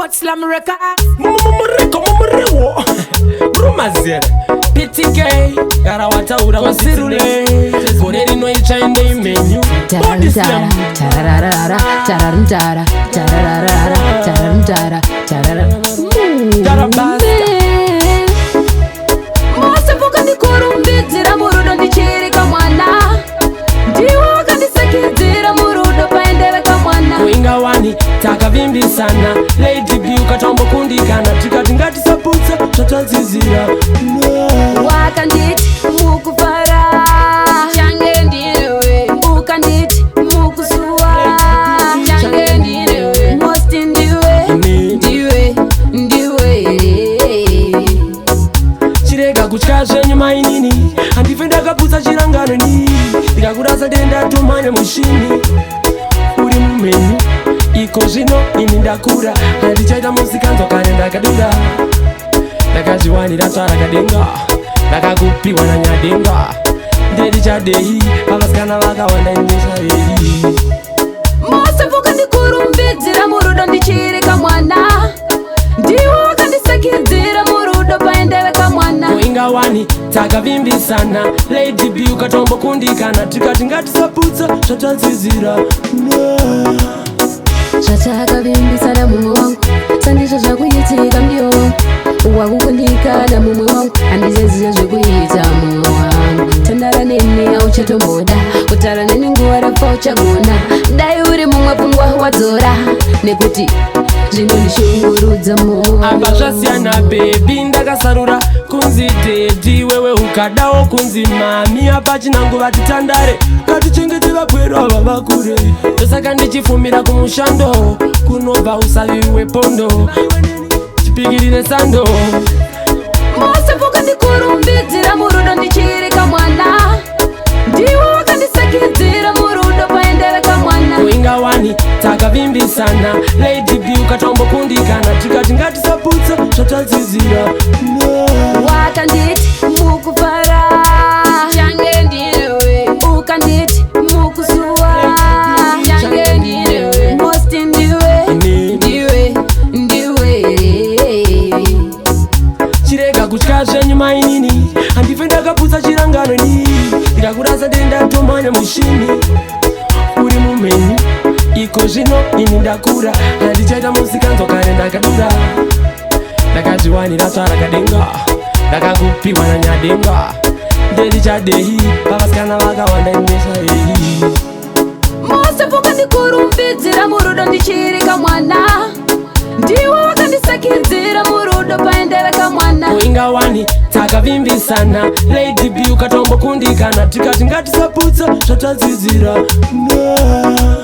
But slam record. Mumuriko mumuriwo rumazera PTK gara wataura wasirule gore rino ichaende imenyu Body Tararara, slam. tararara, tararara, tararara, tararara, tararara. Tarabasta. Mose ndikurumbidzira murudo ndichiri kamwana, ndiwe wakandisekidzira murudo paendeve kamwana. Kuinga wani takavimbisana, Lady B, ukatombokundikana tikati ngatisaputsa zvatadzizira. Wakanditi mukufara change ndinewe, ukanditi mukusuwa change ndinewe, most ndiwe. Ini. Ndiwe, ndiwe. Chirega kutya zvenyu mainini, handife ndakaputsa chirangano ni ndikakurasa ndendatomanya mushini uri mumenyu. Iko zvino ini ndakura, handichaita musikanzwa kare ndakadura, ndakazviwanira tsvarakadenga, ndakakupiwa nanyadenga, ndetichadei pavasikana vakawanda ineshaei. Mose wakandikurumbidzira murudo ndichiri kamwana, ndiwe wakandisekidzira murudo paendeve kamwana. Kuinga wani takavimbisana, Lady B, ukatombokundikana tikati ngatisaputsa zvatadzizira. Zvatakavimbisana mumwe wangu sandizvo zvakuitika, mdiwo wangu wakukundikana mumwe wangu, handichaziva zvekuita mumwe wangu. Tandara neni auchatomboda kutara neni nguva refa uchagona, dai uri mumwe pfungwa wadzora nekuti zvinondishungurudza moyo. Apa zvasiyana baby, ndakasarura kunzi daddy, wewe ukadawo kunzi mummy. Apa chinanguva titandare, ngatichengete vapwero ava vakure. Ndosaka ndichifumira kumushando kunobva usavi wepondo, chipikirire sando. Mose wakandikurumbidzira murudo ndichiri kamwana, ndiwe wakandisekidzira murudo paendeve kamwana. Kuinga wani takavimbisana, Lady B, ukatombokundikana tikati ngatisaputsa zvatadzizira. Wakanditi mukufara change ndinewe, ukanditi mukusuwa change ndinewe, most ndiwe. Ini. Ndiwe, ndiwe. Chirega kutya zvenyu mainini, handife ndakaputsa chirangano ni ndikakurasa ndendatomanya mushini uri mumenyu. Iko zvino ini ndakura, handichaita musikanzwa kare ndakadura, ndakazviwanira tsvarakadenga, ndakakupiwa nanyadenga, ndetichadei pavasikana vakawanda ineshaei. Mose wakandikurumbidzira murudo ndichiri kamwana, ndiwe wakandisekidzira murudo paendeve kamwana. Kuinga wani takavimbisana, Lady B, ukatombokundikana tikati ngatisaputsa zvatadzizira. No.